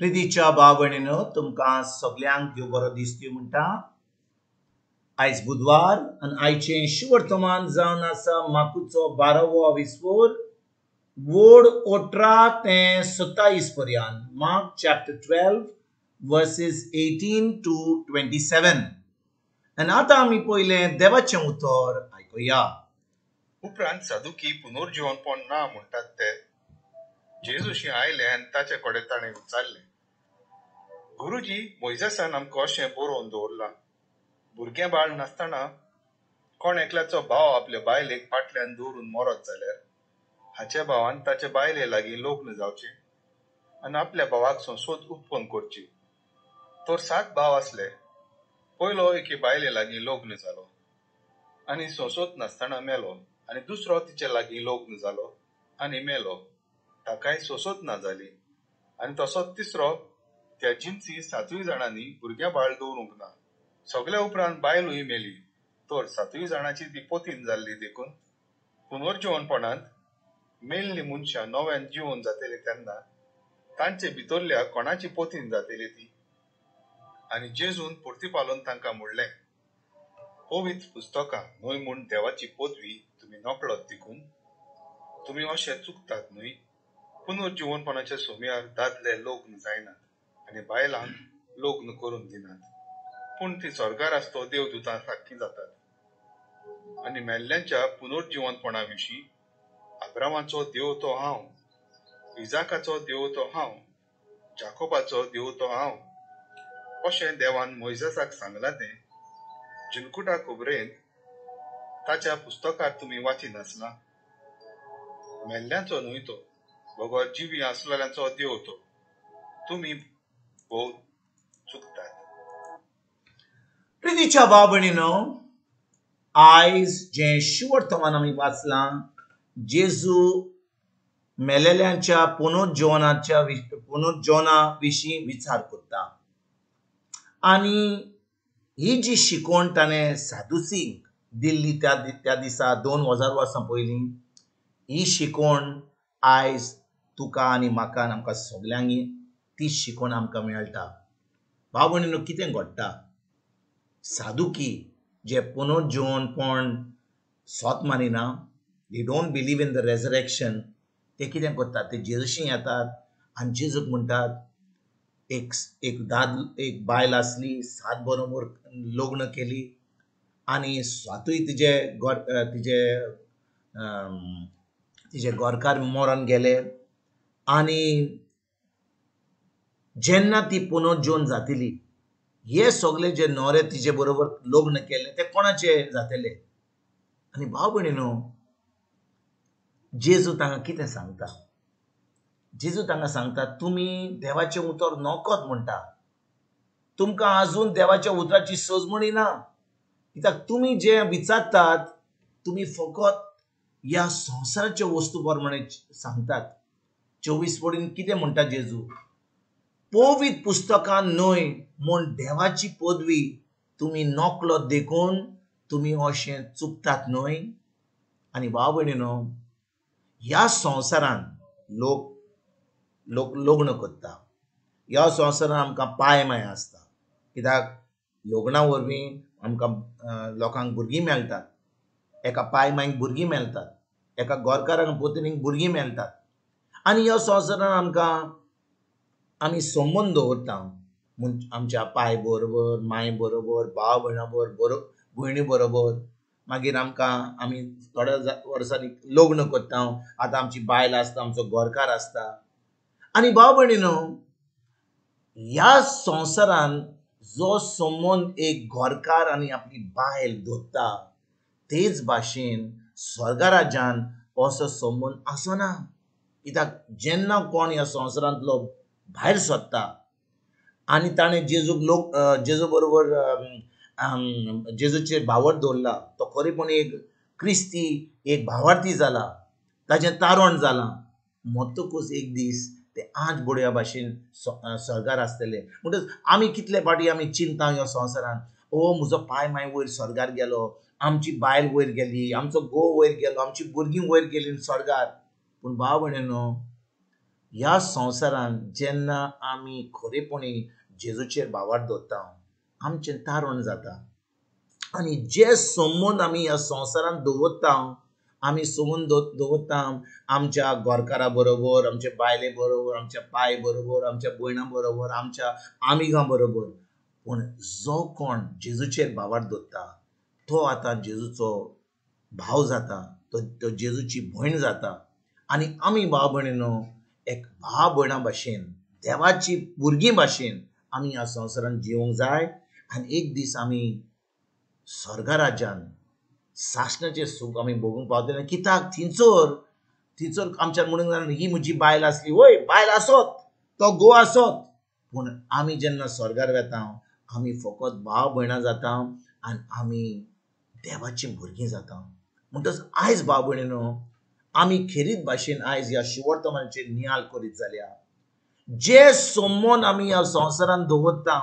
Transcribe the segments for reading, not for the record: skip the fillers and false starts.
प्रितीच्या भाव भयणीनो, तुमकां सगल्यांक देव बरो दीस दिवं म्हणटा. आयज बुधवार आनी आयचें शुवर्तमान जावन आसा माकुचो 12वो विस्वोर वोड 18 ते 27 पर्यंत. Mark chapter 12 verses 18 to 27. आनी आतां आमी पयलें देवाचें उतर आयकुया. उपरांत सादुकी पुनर्जीवनपण ना म्हणटात ते जेजूशी आयले आनी ताचे कडेन ताणें विचारलें, गुरुजी, मोयजेसान आमकां अशें बरोवन दवरलां, भुरगें बाळ नासतना कोण एकल्याचो भाव आपले बायलेक फाटल्यान दवरून मरत जाल्यार हाच्या भावान ताचे बायले लागीं लग्न जावचें आनी आपल्या भावाक संसोद उत्पन्न करची. तर 7 भाव आसले. पयलो एके बायले लागीं लग्न जालो आनी संसोद नासतना मेलो, आनी दुसरो तिचे लागीं लग्न जालो आनी मेलो, ताकाय सोंसत ना जाली, आनी तसोच तिसरो. त्या जिन्सी 7 जाणांनी भुरग्यां बाळ दवरूंक ना. सगल्या उपरांत बायलूय मेली. तर 7 जाणांची ती पोतीन जाल्ली देखून पुनर्जीवनपणांत मेल्ली मनशां नव्यान जिवन जातली तेन्ना तांचे भितरल्या कोणाची पोतीन जातली ती? आनी जेजून परतीपालोन तांकां म्हणलें, पवित्र पुस्तकां न्हय म्हूण देवाची पदवी तुमी नकळत देखून तुमी अशें चुकतात न्हय? पुनर्जीवनपणाच्या सोम्यार दादले लग्न जायनात आनी बायलांक लग्न करून दिनात, पूण ती स्वर्गार आसतो देवदूतां सारकीं जातात. आनी मेल्ल्यांच्या पुनर्जीवनपणा विशीं अब्रामाचो देव तो हांव, इजाकाचो देव तो हांव, जाकोबाचो देव तो हांव, अशें देवान मोयजेसाक सांगलां तें जिनकुटा खबरेंत ताच्या पुस्तकार तुमी वाचिनासला? मेल्ल्यांचो न्हय तो, बगर जिवी आसलेल्यांचो देव तो. तुमी भोव चुकतात. प्रितीच्या भाव भयणीनो, आयज जें शुवर्तमान आमी वाचलां, जेजू मेलेल्यांच्या पुनर्जीवना विशीं विचार करता. आनी ही जी शिकवण ताणें सादुसींक दिल्ली त्या दिसा 2000 वर्सां पयलीं, ही शिकवण आयज तुका आनी म्हाका आनी आमकां सगल्यांक ती शिकवण आमकां मेळटा. भाव भयणीनो, कितें घडटा, सादुकी जे पुनर्जीवनपण सत मानिना, they don't believe in the resurrection, ते कितें करतात, ते जेजूशी येतात आनी जेजूक म्हणटात, एक एक बायल आसली, 7 बरोबर लग्न केली आनी 7 तिजे तिजे तिजे घरकार मरण गेले, आनी जेन्ना ती पुनर्जीवन जातली, हे सगळे जे न्हवरे तिजे बरोबर लग्न केले ते कोणाचे जातले? आनी भाव भयणीनो, जेजू तांकां कितें सांगता? जेजू तांकां सांगता, तुमी देवाचें उतर नकत म्हणटा, तुमकां आजून देवाच्या उतराची सजमणी ना, कित्याक तुमी जे विचारतात तुमी फकत ह्या संवसाराच्या वस्तू प्रमाणे सांगतात. 24 पडीन कितें म्हणटा जेजू, पवित्र पुस्तकां न्हय म्हूण देवाची पदवी तुमी नकळत देखून तुमी अशें चुकतात न्हय? आनी भाव भयणीनो, ह्या संवसारान लोक लोक लग्न करता, ह्या संवसारान आमकां पाय माय आसता, कित्याक लग्ना वरवीं आमकां लोकांक भुरगीं मेळटात, एका पाय मायक भुरगीं मेळटात, एका गोरकाराक पोतनीक भुरगीं मेळटात. आनी ह्या संवसारान आमकां आमी संबंद दवरता आमच्या पाय बरोबर, माय बरोबर, भाव भयणा बरोबर, भयणी बरोबर. मागीर आमकां आमी थोड्या वर्सांनी लग्न करता, आतां आमची बायल आसता, आमचो घरकार आसता. आनी भाव भयणीनो, ह्या संवसारान जो संबंद एक घरकार आनी आपली बायल दवरता, तेच भाशेन स्वर्गराज्यान असो संबंद आसना. कित्याक जेन्ना कोण ह्या संवसारांतलो भायर सरता आनी ताणें जेजूक लोक जेजू बरोबर जेजूचेर भावार्थ दवरला, तो खरेपणी एक क्रिस्ती एक भावार्थी जाला, ताचें तारण जालां, मरतकूच एक दीस ते आज बोडया भाशेन स्वर्गार आसतले. म्हणटकच आमी कितले फावटी आमी चिंता ह्या संवसारान, ओ म्हजो पाय माय वयर स्वर्गार गेलो, आमची बायल वयर गेली, आमचो घोव वयर गेलो, आमची भुरगीं वयर गेली स्वर्गार. पूण भाव भयणीनो, ह्या संवसारान जेन्ना आमी खरेपणी जेजूचेर भावार्थ दवरता आमचें तारण जाता आनी जे संबंद आमी ह्या संवसारान दवरता, आमी संबंद दवरता आमच्या घरकारा बरोबर, आमच्या बायले बरोबर, आमच्या पाय बरोबर, आमच्या भयणां बरोबर, आमच्या आमिगां बरोबर, पूण जो कोण जेजूचेर भावार्थ दवरता तो आतां जेजूचो भाव जाता, तो जेजूची भयण जाता. आनी आमी भाव भयणीनो एक भाव भयणां भाशेन, देवाची भुरगीं भाशेन आमी ह्या संवसारान जिवंक जाय. आनी एक दीस आमी स्वर्गा राज्यान सासणाचें सूख आमी भोगूंक पावतले. कित्याक थिंचर आमच्यान म्हणूंक जायना ही म्हजी बायल आसली, वय बायल आसत, तो घोव आसत, पूण आमी जेन्ना स्वर्गार वेता आमी फकत भाव भयणां जाता आनी आमी देवाचीं भुरगीं जाता. म्हणटच आयज भाव भयणीनो आमी खेरीत भाशेन आयज ह्या शिवर्तमानाचेर नियाळ करीत जाल्यार जे संबंद आमी ह्या संवसारान दवरता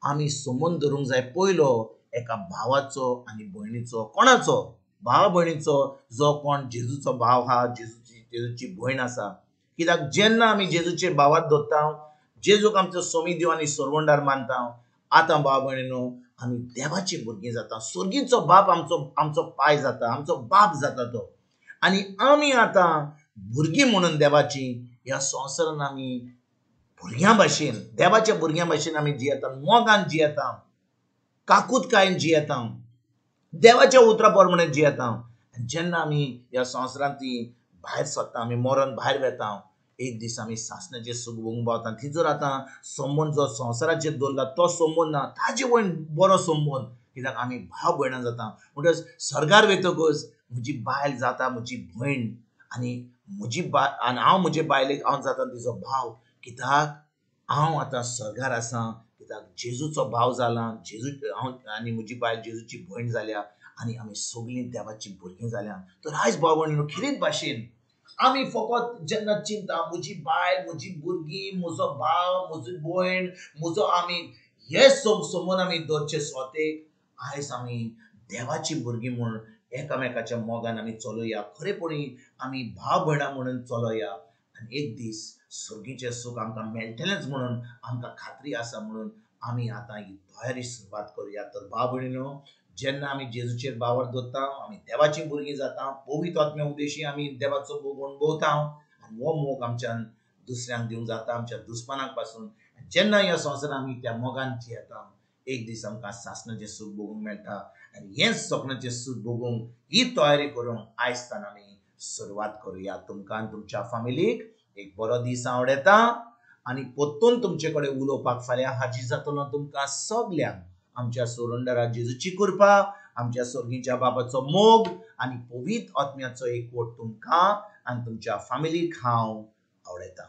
आमी संबंद धरूंक जाय पयलो एका भावाचो आनी भयणीचो. कोणाचो? भाव भयणीचो, जो कोण जेजूचो भाव आहा, जेजूची भयण आसा. कित्याक जेन्ना आमी जेजूचेर भावार्थ दवरता, जेजूक आमचो सोमी देव आनी सरवंडार मानता, आतां भाव भयणीनो आमी देवाची भुरगीं जाता. स्वर्गीचो बाप आमचो पाय जाता, आमचो बाप जाता तो. आनी आमी आतां भुरगीं म्हणून देवाची ह्या संवसारान आमी भुरग्यां भाशेन, देवाच्या भुरग्यां भाशेन आमी जियेता, मोगान जियेता, काकूतकायेन जियेता, देवाच्या उतरा प्रमाणे जियेता. आनी जेन्ना आमी ह्या संवसारांत ती भायर सरता, आमी मरण भायर वेता, एक दीस आमी सासणाचें सूख भोगूंक पावता. थंयसर आतां संबंद जो संवसाराचेर दवरला तो संबंद ना, ताजे वयर बरो संबंद, कित्याक आमी भाव भयणां जाता. म्हणटकच स्वर्गार वयतकच म्हजी बायल जाता म्हजी भयण आनी म्हजी आनी हांव म्हजे बायलेक हांव जाता तिजो भाव. कित्याक हांव आतां स्वर्गार आसा, कित्याक जेजूचो भाव जाला, जेजू हांव आनी म्हजी बायल जेजूची भयण जाल्या आनी आमी सगळीं देवाची भुरगीं जाल्या. तर आयज भाव भयणीनो खेरीत भाशेन आमी फकत जेन्ना चिंता म्हजी बायल, म्हजी भुरगीं, म्हजो भाव, म्हजी भयण, म्हजो आमी हे संबंद आमी दवरचे स्वतेक. आयज आमी देवाची भुरगीं म्हूण एकामेकाच्या मोगान आमी चलोया, खरेपणी आमी भाव भयणां म्हणून चलोया आनी एक दीस स्वर्गीचें सूख आमकां मेळटलेंच म्हणून आमकां खात्री आसा म्हणून आमी आतां ही तयारी सुरवात करुया. तर भाव भयणीनो जेन्ना आमी जेजूचेर भावार्थ दवरता आमी देवाचीं भुरगीं जाता, पवित्र आत्म्या उद्देशी आमी देवाचो मोग अणभवता आनी हो मोग आमच्यान दुसऱ्यांक दिवंक जाता, आमच्या दुस्मानाक पासून. जेन्ना ह्या संवसारान आमी त्या मोगान जियेता एक दीस आमकां सासणाचें सूख भोगूंक मेळटा. आनी हें सपनाचें सूख भोगूंक ही तयारी करूंक आयज सावन आमी सुरवात करुया. तुमकां आनी तुमच्या फामिलीक एक बरो दीस आवडटा आनी परतून तुमचे कडेन उलोवपाक फाल्यां हाजीर जातलो. तुमकां सगल्यांक आमच्या सोरंडरा जेजूची कृपा, आमच्या स्वर्गीच्या बाबाचो मोग आनी पवित्र आत्म्याचो एकवट तुमकां आनी तुमच्या फामिलीक हांव आवडटा.